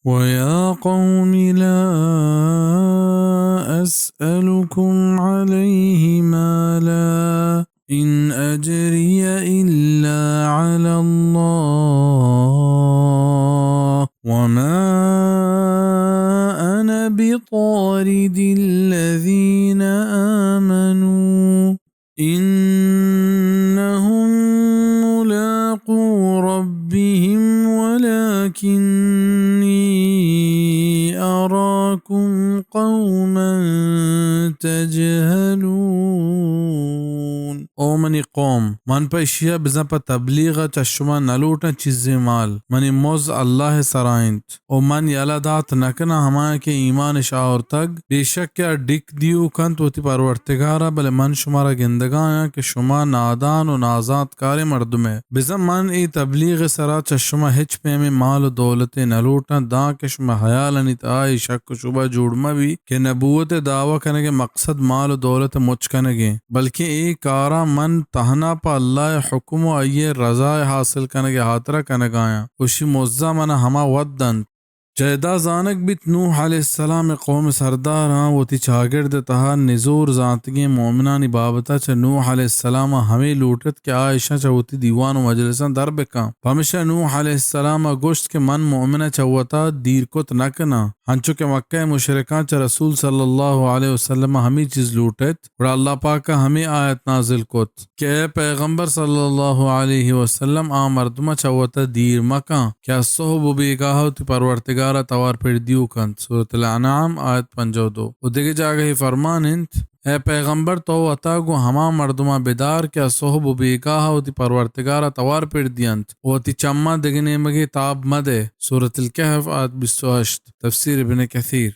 ويا قوم لا أسألكم عليه مالا إن أجري إلا على الله وما أنا بطارد الذين آمنوا إنهم ملاقو ربهم ولكني أراكم قوما تجهلون۔ او منی قوم، من پہ اشیا بزاں پہ تبلیغ ءَ چہ شما نہ لوٹاں چیزے مال، منی مز اللہ ءِ سرا انت۔ و من یلہ دات نہ کناں ہمایاں کہ ایمان اش آورتگ، بے شک کہ آ ڈک دیوک انت وتی پرورتگار ءَ، بلے من شمارا گندگایاں کہ شما نادان و نازانتکاریں مردمے۔ بزاں من اے تبلیغ ءِ سرا چہ شما ہچ پیمیں مال و دولتے نہ لوٹاں، داں کہ شما ہیالانی تہا اے شک و شبہ جوڑ مہ بی کہ نبوت ءِ دعوی کنگ ءِ مقصد مال و دولت ءِ مچ کنگ انت، بلکیں اے کاراں من تہنا پہ اللہ ءِ حکم و آئی ءِ رضا ءِ حاصل کنگ ءِ ہاترا کنگایاں۔ و اشی مزہ منا ہما وت دنت۔ چہ ادا زانگ بیت، نوح علیہ السلام ءِ قوم ءِ سرداراں وتی چاگرد ءِ تہا نزور زانتگیں مومنانی بابت ءَ چہ نوح علیہ السلام ءَ ہمے لوٹ ات کہ آ اشاں چہ وتی دیوان و مجلساں در بکن۔ پمیشا نوح علیہ السلام ءَ گوشت کہ من مومن ءَ چہ وتا دیر کت نہ کناں، ہنچو کہ مکہ ءِ مشرکاں چہ رسول صلی اللہ علیہ وسلم ءَ ہمے چیز لوٹ ات، گڑا اللہ پاک ءَ ہمے آیت نازل کت۔ کہ اے پیغمبر صلی اللہ علیہ وسلم، آ مردماں چہ وتا دیر مکن کہ آ صحب و بیگاہ وتی پرورتگار ءَ توار پر دیوک انت۔ سورۃ الانعام، آیت پنجاہ و دو۔ و دگہ جاگہے فرمان انت، اے پیغمبر، تو وتا گوں ہما مردماں بدار کہ آ صحب و بیگاہ وتی پرورتگار ءَ توار پر دینت و وتی چماں دگہ نیمگے تاب مدئے۔ سورۃ الکہف، آیت بیست و ہشت۔ تفسیر ابن کثیر۔